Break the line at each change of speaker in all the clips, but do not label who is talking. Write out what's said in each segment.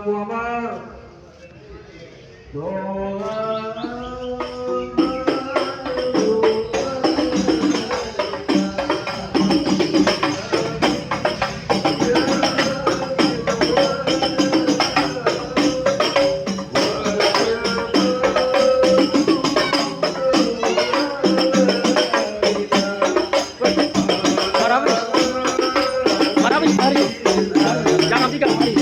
Muhammad.
Jangan tiga hari.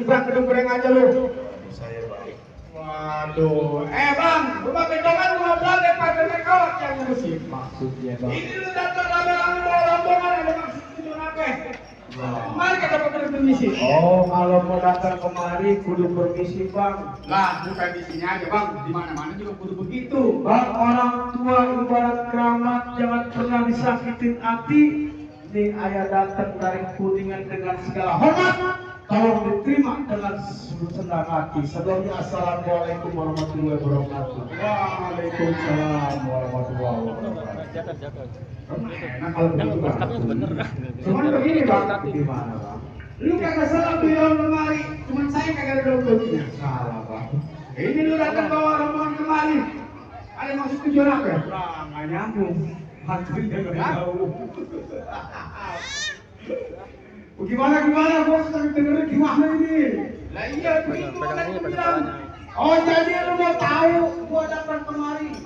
Kedung-kedung aja lu. Saya Bang. Waduh, Bang, rumah pegangan ngobrol daripada rekor yang musik. Maksudnya Bang. Ini lu datang rame-rame bawa rombongan ada maksud tujuan apa? Mari kita permisi. Oh, kalau mau datang kemari kudu permisi Bang. Lah, bukan di sini aja Bang, di mana-mana juga kudu begitu. Bang, orang tua ibarat keramat, jangan pernah disakitin hati. Ini ayah datang dari Kuningan dengan segala hormat. Tolong diterima dengan senang hati. Sebelumnya assalamualaikum warahmatullahi wabarakatuh. Waalaikumsalam warahmatullahi wabarakatuh. Enak kalau begitu Bang. Cuman begini Bang, gimana Bang? Lu kagak salah bilang kemari, cuman saya kagak ada dompetnya. Salah Bang. Ini lu datang bawa rombongan kemari. Ada maksud tujuan apa ya? Nggak nyambung. Hantunya nggak tahu. Gimana bos, tapi dengerin gimana ini? Lah iya begitu kan bilang. Oh jadi lu mau tahu gua datang kemari.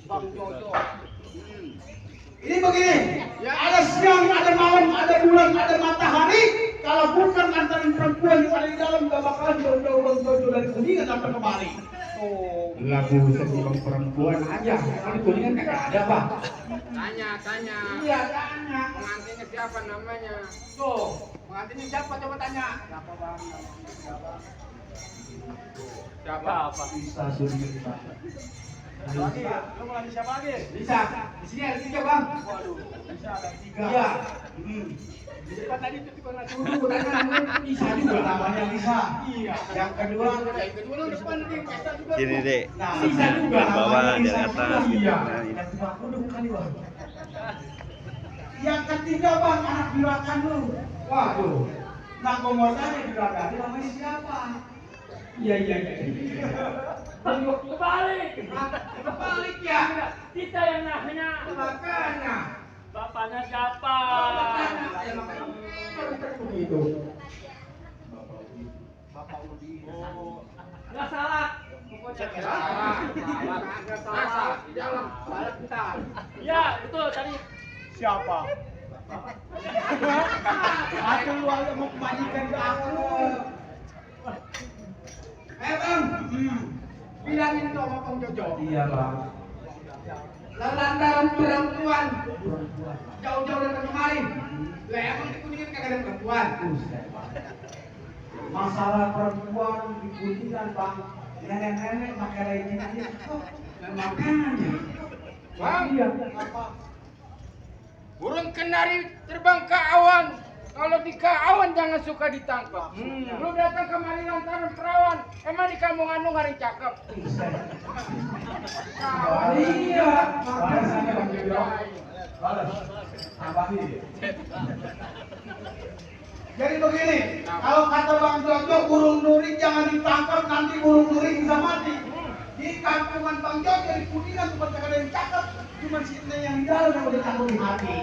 Bang Jojo. Ini begini, ya ada siang, ada malam, ada bulan, ada matahari. Kalau bukan antarin perempuan yang ada di dalam gak bakalan jauh-jauh Bang Jojo dari Kuningan datang kemari. Oh, lagu seniman perempuan aja. Kalau di Kuningan kagak ada Bang.
Tanya.
Iya tanya.
Pengantinnya siapa namanya?
Tuh, pengantinnya siapa coba tanya.
Siapa Bang?
Siapa? Bisa Surya.
Lagi, lu mau lagi siapa lagi?
Bisa. Di sini ada 3 Bang.
Waduh, bisa ada 3.
Iya.
Di depan tadi itu tipe lagi.
Bisa juga namanya Lisa.
Iya.
Yang kedua
Lu depan nih, pesta juga.
Sini dek.
nah, bisa juga
Di bawah,
namanya
dari
Lisa
atas,
juga.
gitu.
Iya.
Nah, ini.
Yang kedua kudu kali Bang. Yang ketiga Bang, anak birakan lu. Waduh. Nah, komodanya birakan namanya siapa? Iya. Kebalik ya.
Kita yang nanya.
Makanya.
Bapaknya siapa?
Begitu.
Bapak Udi. Oh, nggak salah. Pokoknya
Salah. Di dalam. Salah kita.
ya, betul tadi.
Siapa? Aku lu aja mau kembalikan ke aku. Bang, bilangin tuh sama Bang Jojo. Iya Bang. Lantaran perempuan jauh-jauh datang kemari. Lah emang di Kuningan kagak ada perempuan. Masalah perempuan di Kuningan Bang, nenek-nenek pakai legging aja. Dan makanya.
Bang.
Iya. Apa?
Burung kenari terbang ke awan. Kalau di awan jangan suka ditangkap. Lu datang kemari lantaran perawan. Emang di kampung anu ngari cakep.
Iya. Makanya Bang Jojo. Balas. Tambahin. Jadi begini, kalau kata Bang Jojo burung duri jangan ditangkap nanti burung duri bisa mati. Di kampungan Bang Jo dari Kuningan bukan ada yang cakep, cuma si Neng yang di dalam yang udah cakep di hati.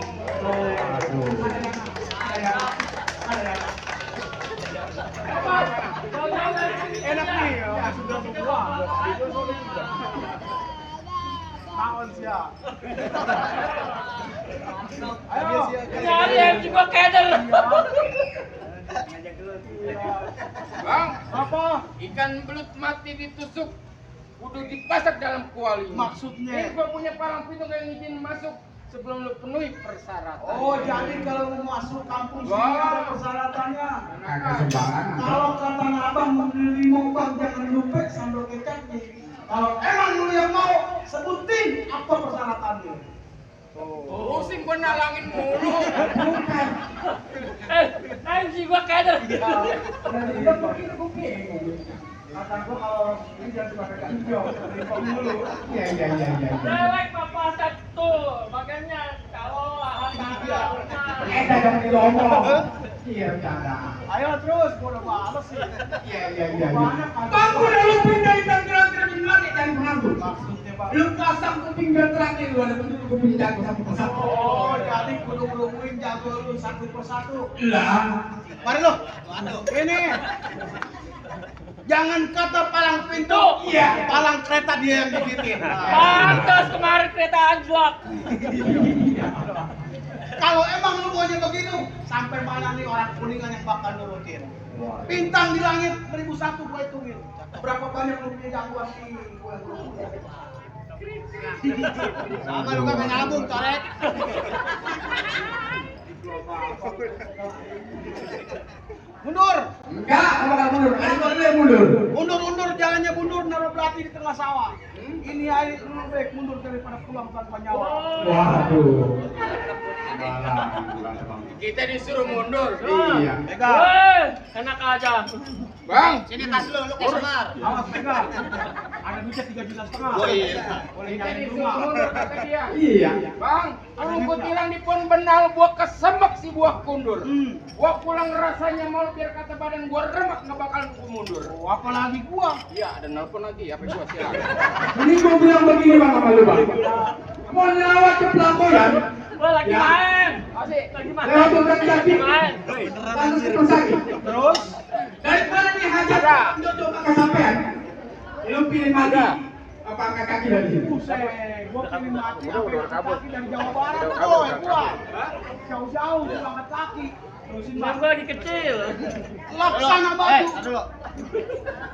Enak nih, ya sudah semua. Tahun siap. Ayo,
Nyari yang juga keder.
Bang,
apa?
ikan belut mati ditusuk kudu dipasak dalam kuali.
Maksudnya?
Ini gua punya palang pintu yang izin masuk sebelum lu penuhi persyaratan.
Oh, jadi kalau mau masuk kampung sini
Wah.
ada persyaratannya.
Agak sembarangan.
Kalau kata abang mau beli bang jangan lupa sambal kecapnya. Kalau emang lu yang mau sebutin apa persyaratannya.
Pusing gua nalangin mulu.
Bukan.
Anjing gua keder.
Dari dia begitu gue bingung.
Kata gua kalau ini jangan cuma pegang hijau, rempong dulu.
Iya.
Cewek papa satu, makanya kalau harta
Jangan ngomong. Iya, bercanda.
Ayo terus, gua udah males sih.
Iya.
Banyak kan.
Bang, udah lu pindah ikan terakhir di mana dan pengantu?
Maksudnya Pak.
Lu pasang kuping dan terakhir lu ada bentuk kuping jago satu persatu.
Oh, jadi kudu ngelumuin jago lu satu persatu.
Lah.
Mari lo. Ini. Jangan kata palang pintu.
Iya.
Palang kereta dia yang dibikin.
pantas kemarin kereta anjlok.
Kalau emang lu maunya begitu, sampai mana nih orang Kuningan yang bakal nurutin? Bintang di langit 1001 gua hitungin. Berapa banyak lu punya jagoan di gua? Sama lu kan nyambung, corek. Mundur.
Enggak, apa enggak mundur? Ada orang yang mundur.
Mundur, jalannya mundur, naruh belati di tengah sawah. Ini air dulu baik mundur daripada pulang tanpa nyawa.
Waduh.
Kita disuruh mundur.
Iya.
Pegang.
Woi, enak aja.
Bang,
Sini tas lu customer. Awas pegang. Ada duitnya 3,5 juta.
Oh iya.
Boleh
Kita
nyari
disuruh
rumah.
mundur kata dia.
Iya.
Bang, kalau gua bilang di pohon benal gua kesemek si buah kundur. Gua pulang rasanya mau biar kata badan gua remak nggak bakalan gua mundur.
Oh, apalagi gua.
Iya, ada nelpon lagi, HP gua silakan.
Ini gua bilang begini bang sama lu bang. Mau nyelawat ke pelamboyan,
Gua lagi
Ya.
main. Asik, lagi main.
lewat tukang jati,
Main.
lalu ke rumah sakit.
Terus
Daripada dihajar
Ada.
untuk kesampean, lu pilih mati. Apa angkat kaki dari situ?
buset, gua pilih mati
Udah,
sampai
udah kabur.
kaki dari Jawa Barat
Udah
tuh,
kabur,
boy,
udah
gua.
kabur.
Jauh-jauh gua angkat kaki. Terusin
Bang gua lagi kecil.
laksana baju.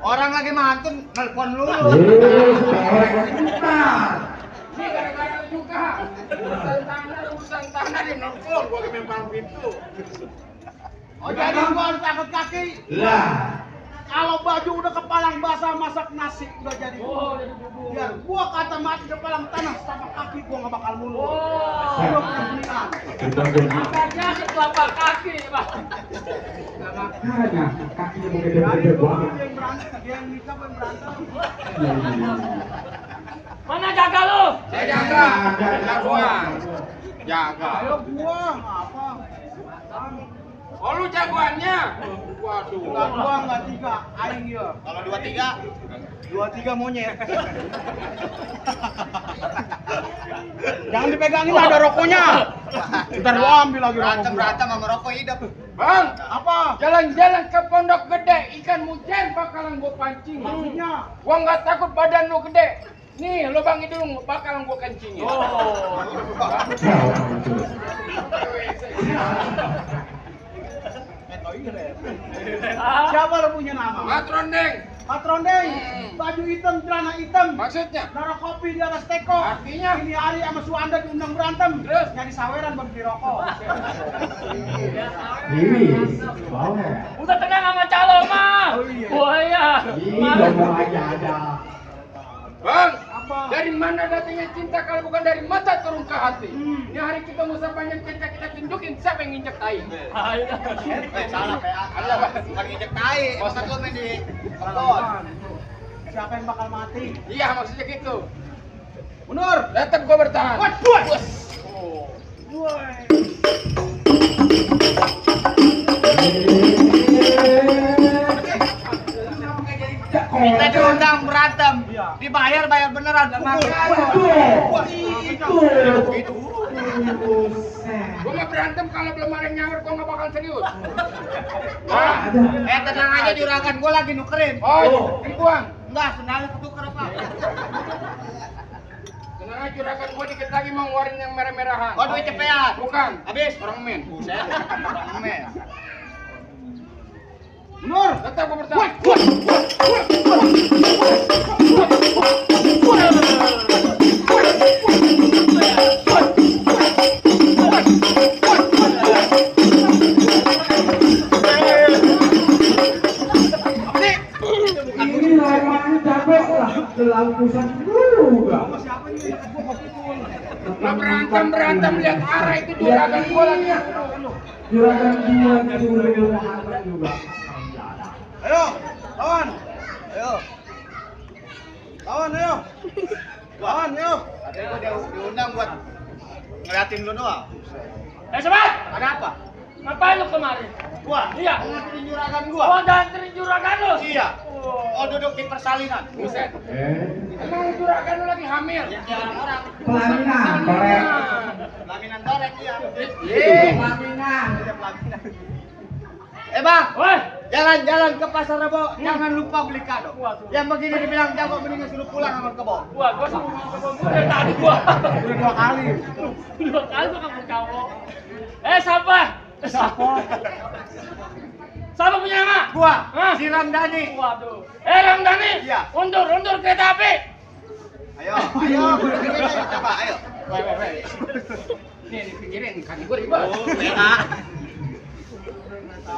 Orang lagi mantun, nelpon lu.
Ini gara-gara lu juga. Urusan tanah dia nelpon gua ke memang pintu.
Oh, jadi gua harus angkat kaki.
Lah,
Kalau baju udah kepalang basah masak nasi udah jadi.
Oh, jadi bubur.
Biar gua kata mati kepalang tanah sama kaki gua nggak bakal mundur.
Oh.
Gua punya pilihan.
Makanya ke telapak kaki, Bang.
makanya kakinya mau
Jadi
gede-gede
gua
banget.
dia yang berantem, dia yang nikah gua yang berantem.
Mana jaga lu?
Saya jaga, jaga gua. Jaga.
Ayo gua apa?
Oh lu jagoannya? Waduh.
Enggak dua, enggak tiga, aing ya.
Kalau 23,
23 monyet. Jangan dipegangin ada rokoknya. Ntar lu ambil lagi rokok.
berantem sama rokok hidup.
Bang,
Apa?
jalan-jalan ke pondok gede, ikan mujair bakalan gua pancing.
Maksudnya?
Gua nggak takut badan lu gede. Nih, lubang hidung bakalan gua kencingin.
Oh.
Siapa lu punya nama?
Matrondeng.
Patrondeng, baju hitam, celana hitam.
Maksudnya?
Naruh kopi di atas teko.
Artinya?
Ini hari sama Suanda diundang berantem.
Terus?
Jadi saweran bagi rokok.
Ini, mau ya?
Udah tenang sama calo mah.
Oh, iya.
Oh iya.
Ini ngomong aja ada.
Bang,
Apa?
dari mana datangnya cinta kalau bukan dari mata turun ke hati?
Hmm.
Ini hari kita mau banyak cinta kita tunjukin siapa yang nginjek tai.
Ayo.
Salah PA. Ada bukan injek tai. Maksud lu main di pelon.
Siapa yang bakal mati?
Iya, maksudnya gitu.
Mundur.
Tetap gua bertahan.
Waduh.
Bos. Oh.
Woi.
Kita diundang berantem.
Iya.
Dibayar bayar beneran dan
Aduh, itu.
Gua mah berantem kalau belum ada yang nyawer gua nggak bakal serius.
Tenang aja juragan, gua lagi nukerin.
Oh, dibuang.
Enggak, sendalnya ketuker apa?
Tenang aja juragan gua dikit lagi mau ngeluarin yang merah-merahan.
Oh, duit cepean.
Bukan.
Habis.
Orang men.
Buset. Orang men.
Nur, tetap gua bertahan.
Ini lamanya capek lah, kelampusan juga.
Lah berantem lihat arah itu juragan gua lagi.
Juragan dia itu Muhammad juga.
Ayo, lawan. Ayo. Lawan, ayo. Lawan, ayo.
Ada gua diundang buat ngeliatin lu doang.
Sobat!
Ada apa?
Ngapain lu kemarin?
Gua.
Iya.
Nganterin juragan gua.
Oh, nganterin juragan lu?
Iya. Oh, duduk di persalinan.
Buset. Emang juragan lu lagi hamil?
Ya orang.
Pelaminan, korek.
Laminan torek iya.
Pelaminan.
Bang,
Woi!
jalan-jalan ke pasar Rebo, jangan lupa beli kado.
Waduh.
Yang begini dibilang jago mendingan suruh pulang sama kebo.
Gua sama dari tadi gua.
Udah 2 kali.
2 kali gua kamu kamu. Siapa? Siapa punya nama?
Gua,
Hah?
si Ramdhani.
Waduh. Ramdhani.
Iya.
Undur kereta api.
Ayo, coba, ayo.
Nih dipikirin kaki gua ribet.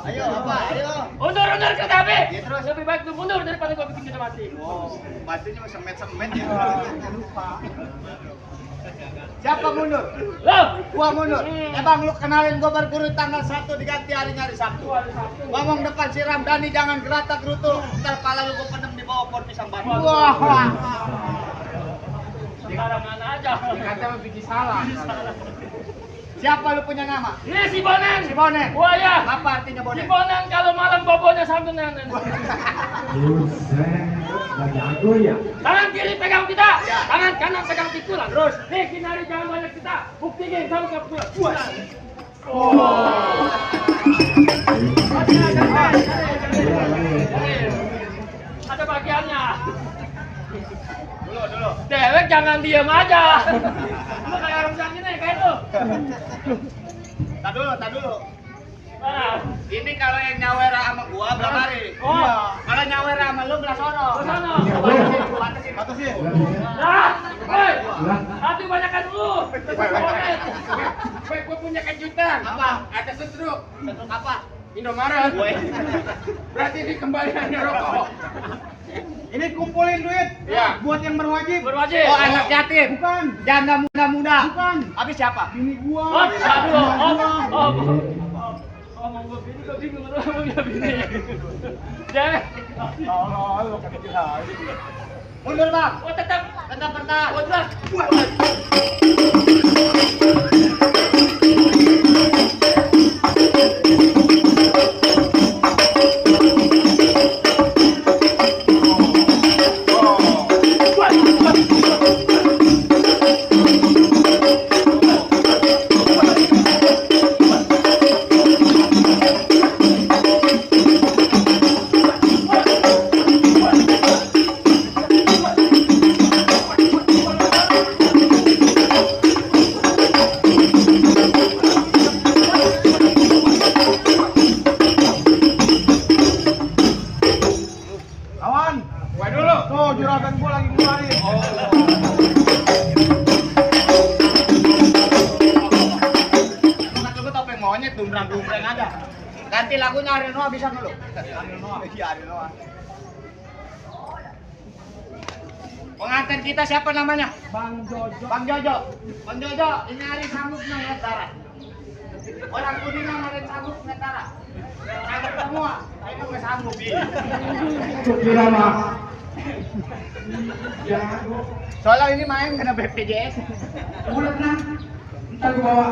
Ayo, apa? Ayo.
Undur kereta api.
Iya, terus.
Lebih baik lu mundur daripada gua bikin kita mati.
Oh, batunya mah semet-semet ya. Siapa mundur?
Lo.
Gua mundur. Bang, lu kenalin gua berguru tanggal 1 diganti hari Sabtu. Ngomong depan si Ramdhani jangan geratak gerutu. Ntar pala lu gua pendem di bawah pohon pisang batu.
Wah. Sembarangan aja.
Kata mah biji salah.
Siapa lu punya nama?
Ini si Bonen.
Si Bonen.
Wah ya.
Apa artinya
Si
Bonen?
Bonen kalau malam bobonya sampean.
Buset, nggak jago ya.
Tangan kiri pegang kita,
Ya.
tangan kanan pegang pikulan. Terus, nih kinari jangan banyak kita. Buktiin sama ke pikulan. Ada bagiannya.
Dulu.
Dewek jangan diem aja. Lu kayak orang jangan nih, kayak lu.
Tak dulu.
Mana?
Ini kalau yang nyawer sama gua berapa hari?
Oh.
Kalau nyawer sama lu belah sono.
Ke sono.
Batasin.
Nah, woi. Hati banyakan lu.
Baik, gua punya kejutan.
Apa?
Ada setruk.
Setruk apa?
Indomaret.
Woi.
Berarti ini kembaliannya rokok.
Ini kumpulin duit.
Iya.
Buat yang berwajib.
Berwajib.
Oh, anak yatim.
Bukan.
Janda muda-muda.
Bukan.
Habis siapa?
Bini gua.
Oh, aduh. Oh, mau gua bini gua bingung lu mau dia bini. Jangan.
Lu kagak jelas.
Mundur, Bang.
Oh, tetap
Bertahan.
Oh, jelas.
Lawan.
Gua dulu.
Tuh, juragan gua lagi ngeluarin.
Lu topeng monyet dumbrang-dumbrang aja. Ganti lagunya Ariel Noah bisa dulu. Iya, Ariel Noah. Pengantin kita siapa namanya?
Bang Jojo.
Bang Jojo. Bang Jojo, ini hari sanggup ngeliat darah. Orang Kuningan ada yang sanggup ngeliat darah. Sanggup semua. Saya nggak sanggup.
Kira mah.
Soalnya ini main kena BPJS.
Udah nah. Ntar gua bawa.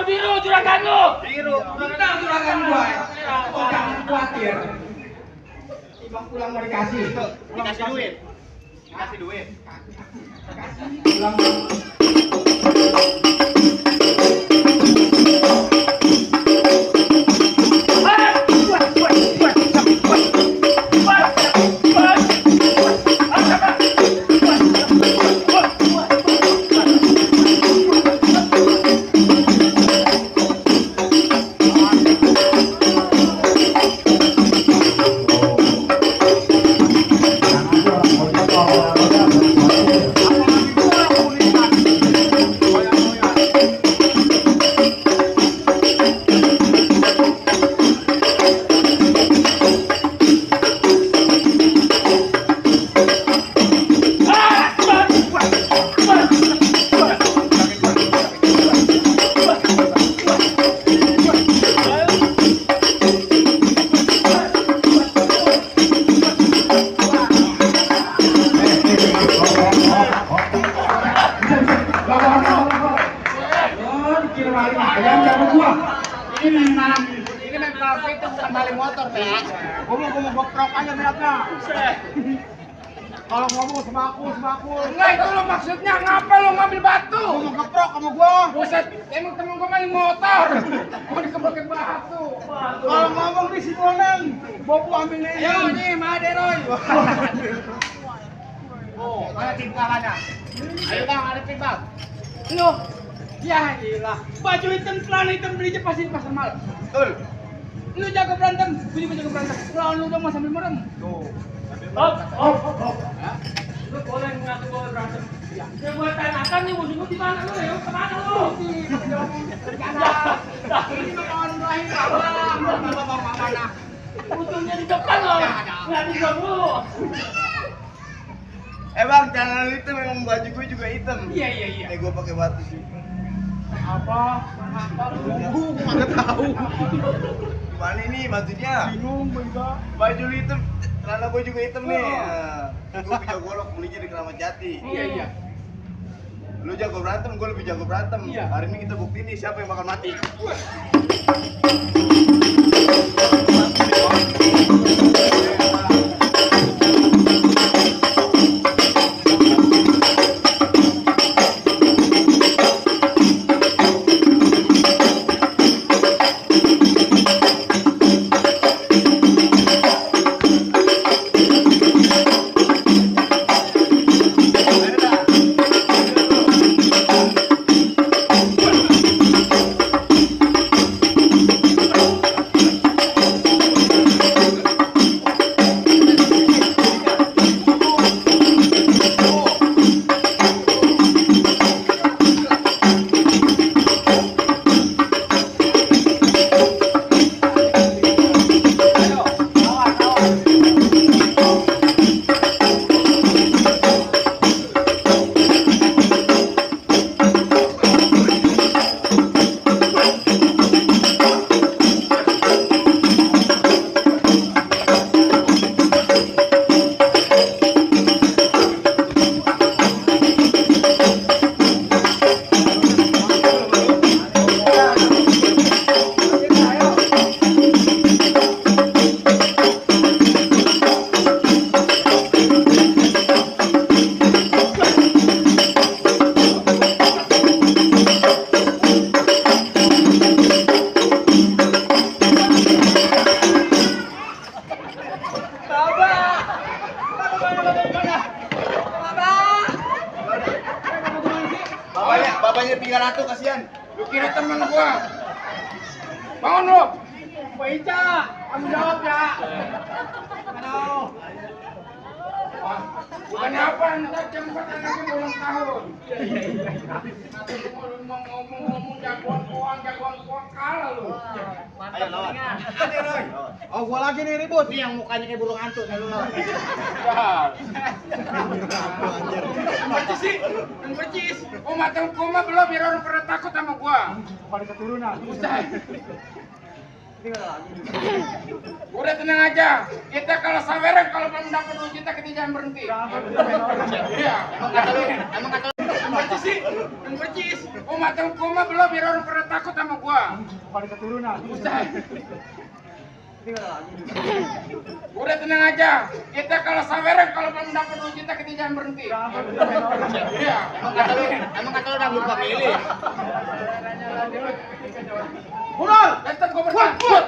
biru juragan lu.
Biru.
Tenang juragan gua. Oh, jangan khawatir. Ibang pulang mau dikasih.
Dikasih duit. Dikasih duit.
Pulang.
Ini memang itu bukan maling motor, Pak. Ngomong goprok aja beratnya. Kalau ngomong sama aku.
Enggak, itu lo maksudnya ngapa lo ngambil batu?
Ngomong geprok sama gua.
Buset, emang temen gue maling motor. Mau dikeprokin batu.
Kalau ngomong di Simonen, bobo ambil nih.
Ayo nih, Maderoy.
Oh, mana timbangannya? Ayo Bang, ada timbang.
Loh, ya gila. Baju hitam, celana hitam belinya pasti di pasar malam.
Betul.
Lu jago berantem, gue juga jago berantem. Lawan lu dong sambil merem.
Tuh.
Hop. Lu boleh ngaku boleh berantem. Ya gua tanyakan nih musuh gua di mana lu ya? Kemana lu?
Ini kawan terakhir abang. Bapak mana?
Musuhnya di depan lo. Nggak di depan lu.
Bang, celana lu itu memang baju gue juga hitam.
Iya.
Gue pakai batu sih.
Apa?
Gue nggak tahu. Gimana ini bajunya? Bingung gue juga. Baju lu hitam, celana gue juga hitam nih. Gue lebih jago golok, belinya di Keramat Jati.
Iya.
Lu jago berantem, gue lebih jago berantem.
Iya.
Hari ini kita buktiin nih siapa yang bakal mati. Bapaknya tinggal ratu, kasihan.
Lu kira temen gua? Bangun lu.
Pak Ica, kamu jawab ya. Aduh.
Bukan apa, ntar jam 4 anaknya ulang tahun. Nanti lu mau ngomong jagoan pohon kalah lu.
Ayo lawan. Oh, gua lagi nih ribut. Nih yang mukanya kayak burung hantu, nih lu lawan.
Yang percis. Oh, mata hukumnya belum, biar orang pada takut sama gua.
Pada keturunan.
Udah tenang aja. Kita kalau saweran kalau belum dapat duit kita jangan berhenti. Iya.
Emang kata lu
percis sih? Yang percis. Kuma tahu kuma belum biar orang pernah takut sama gua.
Pada keturunan.
Usah. Udah tenang aja. Kita kalau saweran kalau belum dapat duit kita jangan berhenti. Iya.
Emang kata lu udah lupa milih.
Mundur.
Tetap gua bertahan.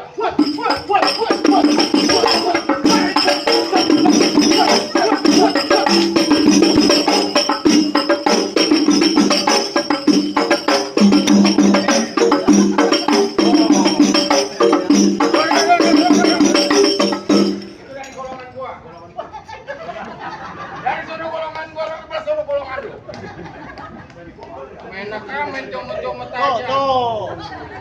Dari sono golongan gua ke sono golongan lu. Enak kan main comot-comot aja.
Tuh.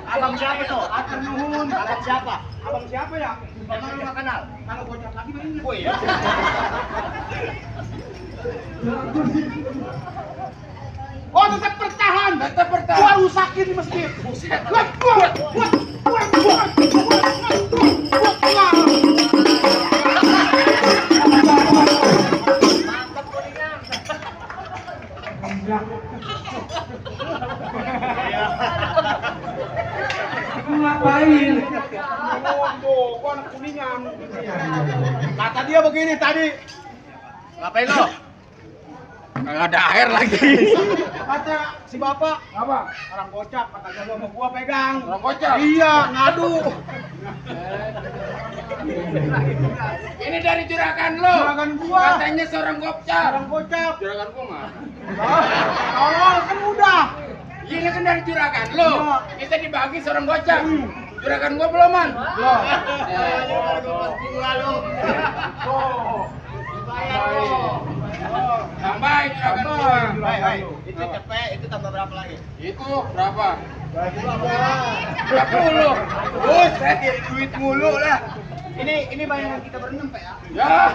Abang siapa tuh?
Atur nuhun.
Abang siapa?
Abang siapa ya?
Emang lu gak kenal?
Kalau bocah lagi begini.
Oh iya.
Oh, tetap bertahan.
Tetap bertahan.
Gua rusakin di masjid.
Buset.
Ngapain?
Tuh, gua anak kuningan. Kata dia begini tadi.
Ngapain lo?
Kagak ada air lagi.
Kata si bapak,
Apa?
orang gocap, kata gua sama gua pegang.
Orang kocak.
Iya, ngadu.
Ini dari juragan lo.
Juragan gua.
Katanya seorang gopcar.
Orang gocap.
Juragan gua mah.
Tolol kan udah.
Ini kan dari juragan lo.
Iya.
Kita dibagi seorang gocap. Juragan gua belum man.
Belum.
Tambahin juragan gua.
Hai, itu cepet, itu tambah berapa lagi?
Itu berapa?
30.
30.
Bus, saya kira duit mulu lah. Ini bayangan kita berenam, Pak ya.
Ya.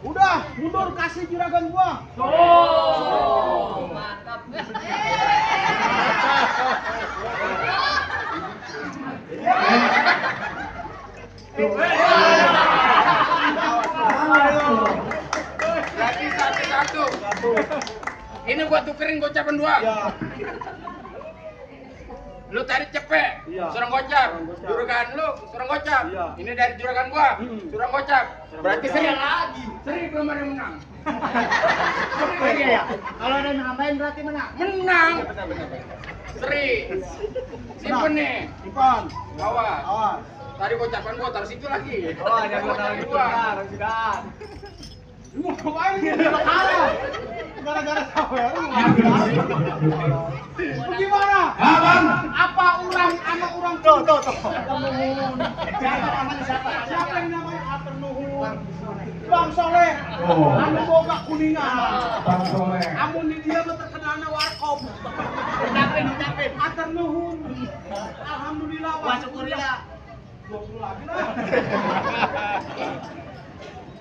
Udah, mundur kasih juragan gua.
Oh, mantap.
Berarti satu-satu. Ini gua tukerin gocapan dua.
Ya.
Lu tadi cepet,
Iya.
seorang gocap. Juragan lu, seorang gocap.
Iya.
Ini dari juragan gua, seorang gocap. Berarti seri
lagi.
Seri belum ada yang menang.
Iya. Kalau ada yang nambahin berarti menang.
Menang. Seri. Simpen nih.
Simpan.
Awas.
Awas.
Tadi gocapan gua taruh situ lagi.
Oh, jangan taruh gitu.
Sudah. Lu mau ngapain ini? Kalah. Gara-gara sawer. Gimana?
Abang.
Apa orang anak orang
Tuh.
Atur nuhun. Siapa yang namanya Atur nuhun? Bang Soleh.
Oh.
Anu boga kuningan.
Bang Soleh.
Amun di dia mah terkenalnya warkop.
Ucapin.
Atur nuhun. Alhamdulillah.
Wah, syukurlah.
20 lagi lah.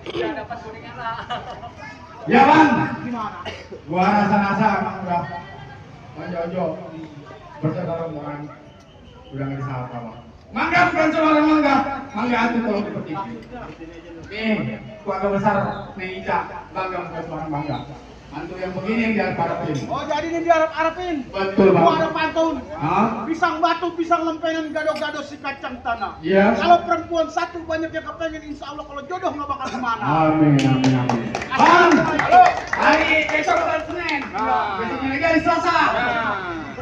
Ya dapat kuningan lah.
Ya bang.
Gimana?
Gua rasa-rasa emang udah Jojo bersaudara orang udah nggak disalah sama. Mangga bukan suara mangga itu tolong dipetik. Keluarga besar Neija bangga bukan suara mangga. Mantu yang begini yang diharapin.
Oh, jadi ini diharap-harapin.
Betul bang.
Gua ada pantun.
Hah?
Pisang batu, pisang lempengan, gado-gado si kacang tanah.
Iya.
Kalau perempuan satu banyak yang kepengen, insya Allah kalau jodoh nggak bakal kemana.
Amin. Bang, halo. Hari besok bulan Senin. Besoknya lagi hari Selasa.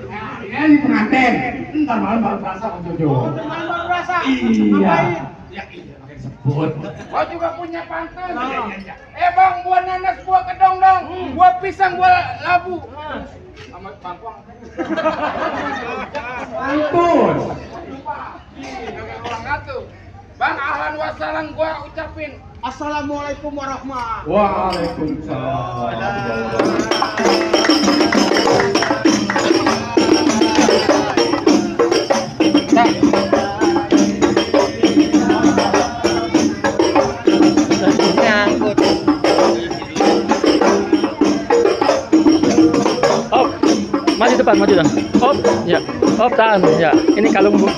Nah, ini pengantin. Ntar malam baru berasa Bang Jojo.
Oh, dengan baru rasa.
Iya.
Ngapain?
Ya iya, makanya disebut.
Gua juga punya pantun.
Nah.
Bang, buah nanas, buah kedong dong. Buah pisang, buah labu. Sama bangkuang.
Pantun.
Orang ngatu. Bang, ahlan wassalam gua ucapin.
Assalamualaikum warahmatullahi.
Waalaikumsalam.
Maju depan, maju depan. Op, ya. Op, tahan, ya. Ini kalung bu.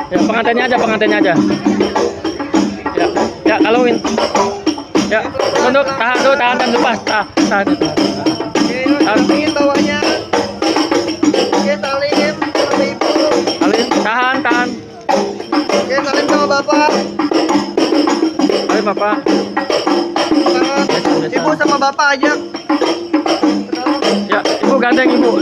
Ya, pengantinnya aja, pengantinnya aja. Ya, ya kalungin. Ya, untuk tahan dan lepas. Tahan.
Ingin bawahnya. Oke, salim sama ibu.
Tahan.
Oke, salim sama bapak.
Ayo Bapak.
Sama ibu sama bapak aja.
Ya, Ibu gandeng Ibu.